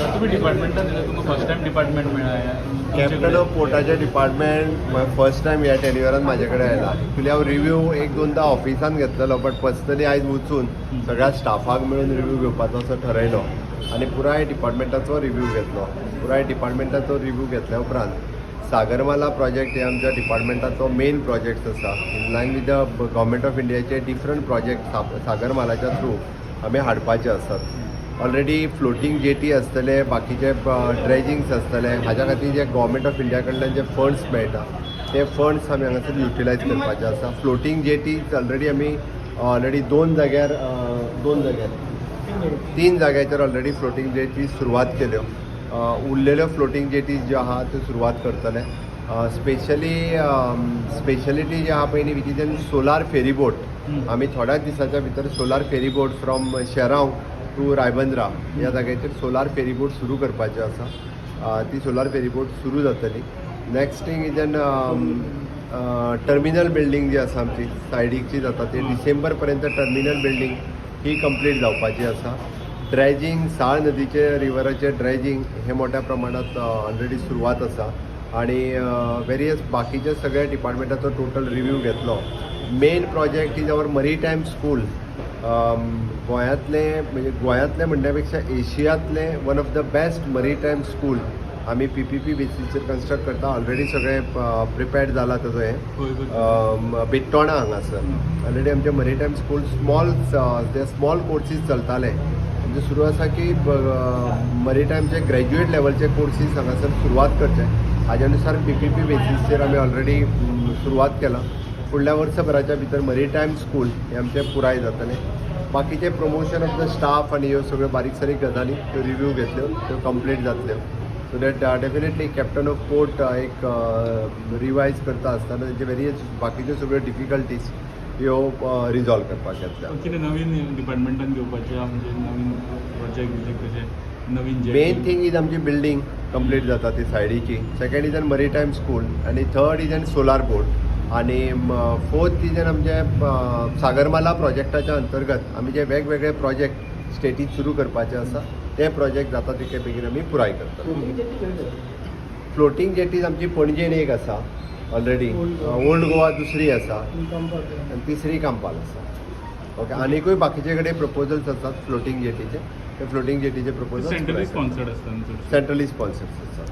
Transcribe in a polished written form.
तुम्ही डिपार्टमेंटान दिला, तुमकां फर्स्ट टायम डिपार्टमेंट मेळ्ळा. कॅप्टन ऑफ पोर्टाचें डिपार्टमेंट फर्स्ट टायम ह्या टेन्युअरान म्हाजे कडेन आयला. एक्चुली हांव रिव्यू एक दोनदा ऑफिसान घेतलेलो, बट पर्सनली आयज वचून सगळ्या स्टाफाक मेळून रिव्यू घेवपाचो असो ठरयलो आनी पुराय डिपार्टमेंटाचो रिव्यू घेतलो. पुराय डिपार्टमेंटाचो रिव्यू घेतल्या उपरांत सागरमाला प्रोजेक्ट हे आमच्या डिपार्टमेंटाचो मेन प्रोजेक्ट आसा. In line with the Government of इंडियाचे डिफरंट प्रोजेक्ट सागरमालाच्या थ्रू आमी हाडपाचे आसात. ऑलरेडी फ्लोटींग जेटी आसतले, बाकीचे ड्रेजिंग्स आसतले. हाज्या खातीर जे गव्हर्मेंट ऑफ इंडिया कडल्यान जे फंड्स मेळटा, ते फंड्स आमी हांगासर युटिलायज करपाचे आसा. फ्लोटींग जेटीज ऑलरेडी आमी ऑलरेडी दोन जाग्यार, दोन जाग्यार, तीन जाग्याचेर ऑलरेडी फ्लोटींग जेटी सुरवात केल्यो. उरलेल्यो फ्लोटींग जेटीज ज्यो आहा, त्यो सुरवात करतले. स्पेशली स्पेशलिटी जी आहा पळय न्ही, which is an solar ferry boat. आमी थोड्याच दिसाच्या भितर solar ferry boat from Sherao to Ribandar ह्या जाग्याचेर सोलार फेरी बोट सुरू करपाची आसा. ती सोलार फेरी बोट सुरू जातली. Next thing is an terminal building जी आसा आमची सायडीकची जाता, ती डिसेंबर पर्यंत टर्मिनल बिल्डींग ही कंप्लीट जावपाची आसा. ड्रेजिंग, साळ नदीचे रिवराचे ड्रेजिंग हे मोठ्या प्रमाणात ऑलरेडी सुरवात आसा आणि वेरियस बाकीच्या सगळ्या डिपार्टमेंटाचो टोटल रिव्यू घेतलो. Main project is our maritime school. गोंयांतले, म्हणजे गोंयांतले म्हणण्या पेक्षा एशियांतले one of the best maritime school आमी पीपीपी बेसीसचेर कन्स्ट्रक्ट करता. ऑलरेडी सगळें प्रिपेर्ड जाला ताजो हें. बिट्टोणा हांगासर ऑलरेडी आमचे मरीटायम स्कूल स्मॉल, ते स्मॉल कोर्सीस चलताले. आमचें सुरू आसा की मरीटायमचे ग्रॅज्युएट लेवलचे कोर्सीस हांगासर सुरवात करचे. हाज्या नुसार पीपीपी बेसीसचेर आमी ऑलरेडी सुरवात केला. फुडल्या वर्सभराच्या भितर मरीटायम स्कूल हें आमचें पुराय जातलें. बाकीचे प्रमोशन ऑफ the staff आनी ह्यो सगळ्यो बारीक सारीक गजाली, त्यो रिव्यू घेतल्यो, त्यो कंप्लीट जातल्यो, so that definitely Captain of Port एक रिवायज करता आसतना तेंचे वेरियस बाकीच्यो सगळ्यो डिफिकल्टीज ह्यो रिजॉल्व करपाक येतल्यो. कितें नवीन डिपार्टमेंटान घेवपाचें आहा, म्हणजे नवीन प्रोजेक्ट बिजेक्ट कशें नवीन jetty? Main thing is आमची बिल्डींग कंप्लीट जाता ती सायडीची, second is an maritime school आनी third is an solar boat आनी फोर्थ is an आमचे सागरमाला प्रोजेक्टाच्या अंतर्गत आमी जे वेगवेगळे प्रोजेक्ट स्टेटीत सुरू करपाचे आसा, ते प्रोजेक्ट जाता तितके बेगीन आमी पुराय करतले. फ्लोटींग जेटीज आमची पणजेन एक आसा ऑलरेडी, ओल्ड गोवा दुसरी आसा आनी तिसरी कांपाल आसा. ओके, आनिकूय बाकीचे कडेन प्रपोजल्स आसात फ्लोटींग जेटीचे. ते फ्लोटींग जेटीचे प्रपोजल सेंट्रली स्पॉन्सर्ड आसता न्हू चडशे? सेंट्रली स्पॉन्सर्ड आसा.